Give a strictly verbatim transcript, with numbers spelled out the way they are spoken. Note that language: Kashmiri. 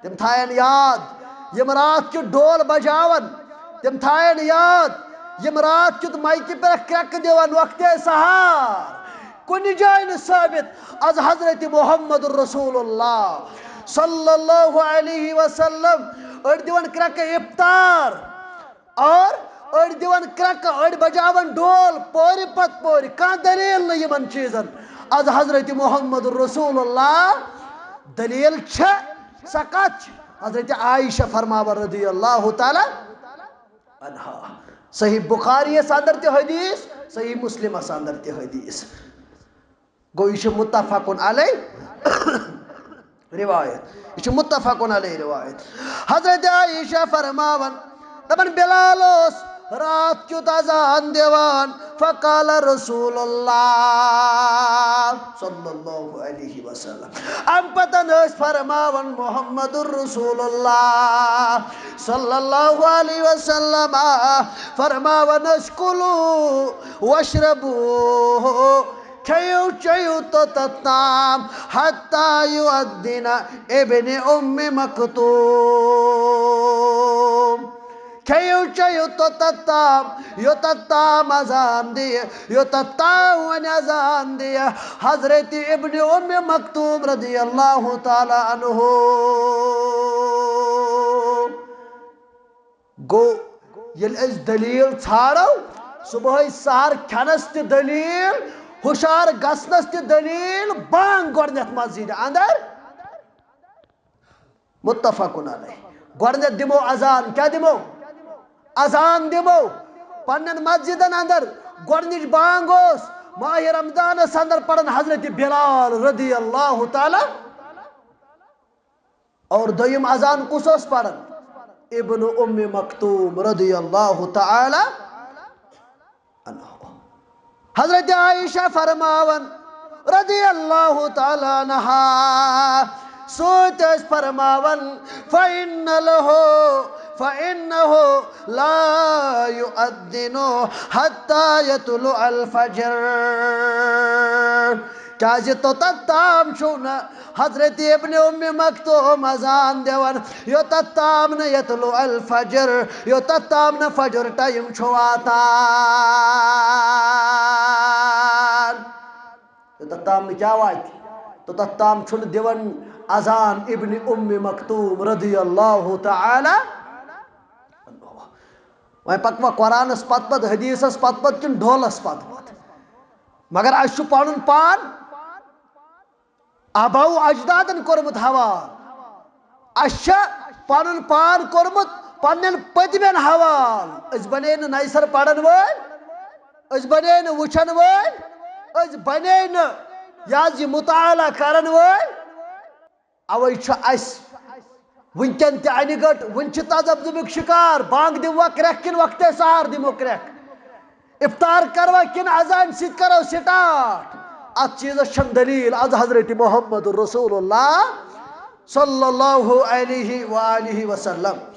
تِم تھاین یاد، یِم راتھ کیُتھ ڈول بجاون۔ تِم تھاین یاد، یِم راتھ کیُتھ مایکہِ پٮ۪ٹھ کرٛٮ۪کہٕ دِوان وقتِ سحر۔ کُنہِ جایہِ نہٕ ثٲبت از حضرت محمد رسول اللہ صلی اللہ علیہ وسلم۔ أڑۍ دِوان کرٛٮ۪کہٕ افطار، اور أڑۍ دِوان کرٛٮ۪کہٕ، أڑۍ بجاوان ڈول، پورِ پتہٕ پورِ۔ کانٛہہ دٔلیٖل نہٕ یِمن چیٖزن۔ از حضرت محمد رسول اللہ دٔلیٖل چھےٚ، سۄ کتھ چھِ؟ حضرت عائشہ فرماوان رضی اللہ تعالیٰ عنہا۔ صحیح بخاری یس اندر تہِ حدیث، صحیح مسلم یس اندر تہِ حدیث۔ گوٚو، یہِ چھُ متفقن علیہ روایت۔ یہِ چھُ متفقن علیہ روایت۔ حضرت عائشہ فرماوان، دپان، بلال اوس راتھ کیُتھ اذان دِوان، فقال رسول اللہ صلی اللہ علیہ وسلم۔ امہِ پتن ٲسۍ فرماوان محمد رسول اللہ صلی اللہ علیہ وسلم، فرماوان ٲسۍ، کلوا واشربوا، کھیٚیِو چیٚیِو توٚتتھ تام، حتی یؤذن ابن ام مکتوم۔ کھیٚیِو چیٚیِو توٚتتھ تام، یوٚتتھ تام اذان دِیہِ، یوٚتتھ تام وۄنۍ اذان دِیہِ حضرت ابن ام مکتوم رضی اللہ تعالیٰ عنہ۔ گوٚو، ییٚلہِ أسۍ دٔلیٖل ژھانٛڈو، صُبحٲے سحر کھٮ۪نس تہِ دٔلیٖل، ہُشار گژھنس تہِ دٔلیٖل، بانگ گۄڈٕنٮ۪تھ مسجدِ اندر۔ متفقن علیہ۔ گۄڈٕنٮ۪تھ دِمو اذان، کیٛاہ دِمو؟ اذان دِمو۔ پننٮ۪ن مسجدن اندر گۄڈٕنِچ بانگ اوس ماہِ رمضانس اندر پران حضرت بلال رضی اللہ تعالیٰ۔ اور دوٚیِم اذان کُس اوس پران؟ ابن ام مکتوم رضی اللہ تعالیٰ عنہ۔ حضرت عائشہ فرماوان رضی اللہ تعالیٰ عنہا، سۭتۍ ٲسۍ فرماوان، فإن له، فإنه لا يؤذن حتى يطلع الفجر۔ کیازِ توٚتتھ تام چھُو نہٕ حضرت ابن ام مکتوم اذان دِوان، یوٚتتھ تام نہٕ یطلع الفجر، یوٚتتھ تام نہٕ فجر ٹائم چھُ واتان۔ توٚتتھ تام نہٕ کیٛاہ واتہِ؟ توٚتتھ تام چھُنہٕ دِوان اذان ابن ام مکتوم رضی اللہ تعالیٰ۔ وۄنۍ پکہٕ وۄنۍ قرآنس پتہٕ پتہٕ، حدیثس پتہٕ پتہٕ کِنہٕ ڈولس پتہٕ پتہٕ؟ مگر اسہِ چھُ پنُن پان آباؤ اجدادن کوٚرمُت حوال۔ اسہِ چھُ پنُن پان کوٚرمُت پننٮ۪ن پٔتمٮ۪ن حوال۔ أسۍ بنے نہٕ نَیہِ سرٕ پرن وٲلۍ، أسۍ بنے نہٕ وٕچھن وٲلۍ، أسۍ بنے نہٕ یہِ حظ یہِ مطالعہ کرن وٲلۍ۔ اوے چھُ اسہِ وٕنکٮ۪ن تہِ انہِ گٔٹ، وٕنہِ چھِ تذبذبُک شکار۔ بانگ دِموا کرٛٮ۪کھ کِنہٕ وقتِ سحر دِمو کرٛٮ۪کھ؟ افطار کروا کِنہٕ اذان سۭتۍ کرو سٹارٹ؟ اتھ چیٖزس چھنہٕ دلیل از حضرت محمد رسول اللہ صلی اللہ علیہ وآلہ وسلم۔